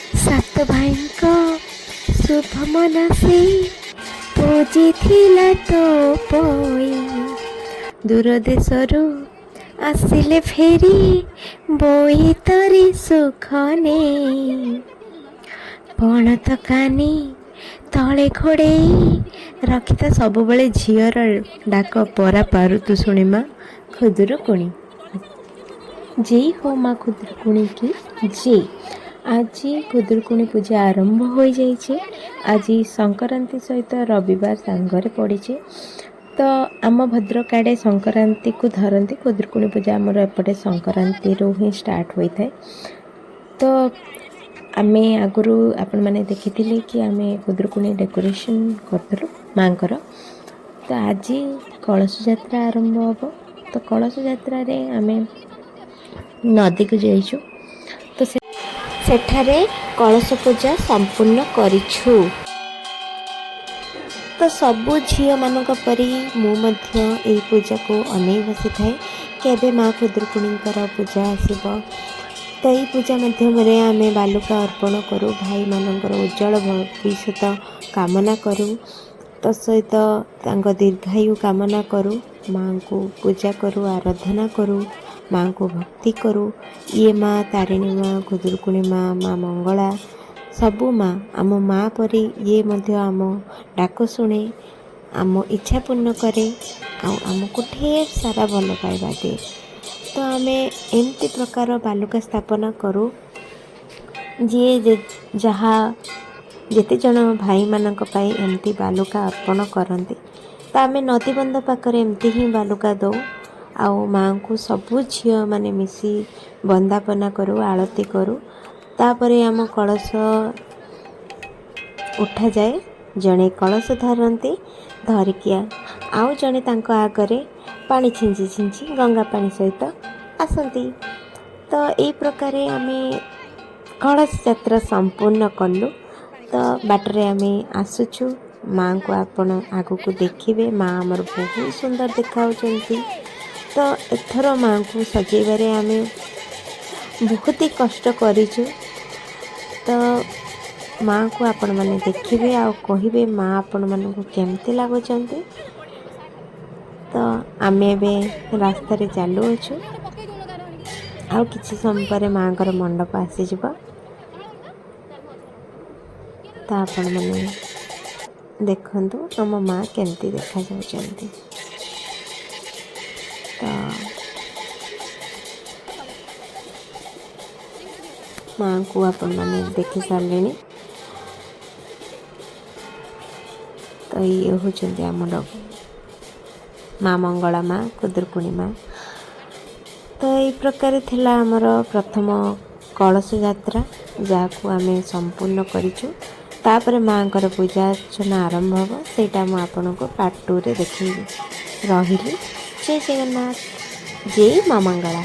ସାତ ଭାଇଙ୍କ ଶୁଭ ମନାସି ପୂଜିଥିଲା ତୋପୋଇ। ଦୂର ଦେଶରୁ ଆସିଲେ ଫେରି ବୋଇତରେ ସୁଖ ନେଇ। ପଣତ କାନି ତଳେ ଘୋଡ଼େଇ ରଖିଥା ସବୁବେଳେ ଝିଅର ଡାକ ପରା ପାରୁ ତୁ ଶୁଣି ମା ଖୁଦୁରୁକୁଣୀ। ଜୟ ହୋ ମା ଖୁଦୁରୁକୁଣୀ କି ଜୟ। ଆଜି ଖୁଦୁରୁକୁଣୀ ପୂଜା ଆରମ୍ଭ ହୋଇଯାଇଛି। ଆଜି ସଂକ୍ରାନ୍ତି ସହିତ ରବିବାର ସାଙ୍ଗରେ ପଡ଼ିଛି। ତ ଆମ ଭଦ୍ରକ ଆଡ଼େ ସଂକ୍ରାନ୍ତିକୁ ଧରନ୍ତି। ଖୁଦୁରୁକୁଣୀ ପୂଜା ଆମର ଏପଟେ ସଂକ୍ରାନ୍ତିରୁ ହିଁ ଷ୍ଟାର୍ଟ ହୋଇଥାଏ। ତ ଆମେ ଆଗରୁ ଆପଣମାନେ ଦେଖିଥିଲେ କି ଆମେ ଖୁଦୁରୁକୁଣୀ ଡେକୋରେସନ୍ କରିଥିଲୁ ମାଆଙ୍କର। ତ ଆଜି କଳସ ଯାତ୍ରା ଆରମ୍ଭ ହେବ। ତ କଳସ ଯାତ୍ରାରେ ଆମେ ନଦୀକୁ ଯାଇଛୁ, ତ ସେଠାରେ କଳସ ପୂଜା ସମ୍ପୂର୍ଣ୍ଣ କରିଛୁ। ତ ସବୁ ଝିଅମାନଙ୍କ ପରି ମୁଁ ମଧ୍ୟ ଏଇ ପୂଜାକୁ ଅନେଇ ବସିଥାଏ, କେବେ ମା ଖୁଦୁରୁକୁଣୀଙ୍କର ପୂଜା ଆସିବ। ତ ଏଇ ପୂଜା ମାଧ୍ୟମରେ ଆମେ ବାଲୁକା ଅର୍ପଣ କରୁ, ଭାଇମାନଙ୍କର ଉଜ୍ଜଳ ଭବିଷ୍ୟତ କାମନା କରୁ, ତା ସହିତ ତାଙ୍କ ଦୀର୍ଘାୟୁ କାମନା କରୁ, ମାଆଙ୍କୁ ପୂଜା କରୁ, ଆରାଧନା କରୁ, ମାଆଙ୍କୁ ଭକ୍ତି କରୁ। ଇଏ ମା ତାରିଣୀ ମା, ଖୁଦୁରୁକୁଣୀ ମା, ମା ମଙ୍ଗଳା, ସବୁ ମା ଆମ ମା ପରି। ଇଏ ମଧ୍ୟ ଆମ ଡାକ ଶୁଣେ, ଆମ ଇଚ୍ଛା ପୂର୍ଣ୍ଣ କରେ ଆଉ ଆମକୁ ଢେର ସାରା ଭଲ ପାଇବା ଦିଏ। ତ ଆମେ ଏମିତି ପ୍ରକାର ବାଲୁକା ସ୍ଥାପନା କରୁ। ଯିଏ ଯାହା ଯେତେ ଜଣ ଭାଇମାନଙ୍କ ପାଇଁ ଏମିତି ବାଲୁକା ଅର୍ପଣ କରନ୍ତି। ତ ଆମେ ନଦୀବନ୍ଧ ପାଖରେ ଏମିତି ହିଁ ବାଲୁକା ଦେଉ ଆଉ ମାଆଙ୍କୁ ସବୁ ଝିଅମାନେ ମିଶି ବନ୍ଦାପନା କରୁ, ଆଳତି କରୁ। ତାପରେ ଆମ କଳସ ଉଠାଯାଏ। ଜଣେ କଳସ ଧରନ୍ତି, ଧରିକି ଆଉ ଜଣେ ତାଙ୍କ ଆଗରେ ପାଣି ଛିଞ୍ଚି ଛିଞ୍ଚି ଗଙ୍ଗା ପାଣି ସହିତ ଆସନ୍ତି। ତ ଏଇ ପ୍ରକାରେ ଆମେ କଳସ ଯାତ୍ରା ସମ୍ପୂର୍ଣ୍ଣ କଲୁ। ତ ବାଟରେ ଆମେ ଆସୁଛୁ, ମାଆଙ୍କୁ ଆପଣ ଆଗକୁ ଦେଖିବେ। ମା ଆମର ବହୁତ ସୁନ୍ଦର ଦେଖାଯାଉଛନ୍ତି। ତ ଏଥର ମାଆଙ୍କୁ ସଜେଇବାରେ ଆମେ ବହୁତ ହି କଷ୍ଟ କରିଛୁ। ତ ମାଆଙ୍କୁ ଆପଣମାନେ ଦେଖିବେ ଆଉ କହିବେ ମା ଆପଣମାନଙ୍କୁ କେମିତି ଲାଗୁଛନ୍ତି। ତ ଆମେ ଏବେ ରାସ୍ତାରେ ଚାଲୁଅଛୁ। ଆଉ କିଛି ସମୟ ପରେ ମାଆଙ୍କର ମଣ୍ଡପ ଆସିଯିବ। ତ ଆପଣମାନେ ଦେଖନ୍ତୁ ଆମ ମା କେମିତି ଦେଖାଯାଉଛନ୍ତି। ତ ମାଆଙ୍କୁ ଆପଣମାନେ ଦେଖି ସାରିଲେଣି। ତ ଇଏ ହେଉଛନ୍ତି ଆମର ମା ମଙ୍ଗଳା ମା, ଖୁଦୁରୁକୁଣୀ ମା। ତ ଏଇ ପ୍ରକାର ଥିଲା ଆମର ପ୍ରଥମ କଳସ ଯାତ୍ରା, ଯାହାକୁ ଆମେ ସମ୍ପୂର୍ଣ୍ଣ କରିଛୁ। ତାପରେ ମାଆଙ୍କର ପୂଜା ଅର୍ଚ୍ଚନା ଆରମ୍ଭ ହେବ, ସେଇଟା ମୁଁ ଆପଣଙ୍କୁ ପାର୍ଟ 2ରେ ଦେଖେଇବି। ରହିଲି, ଜୟ ଜଗନ୍ନାଥ, ଜୟ ମା ମଙ୍ଗଳା।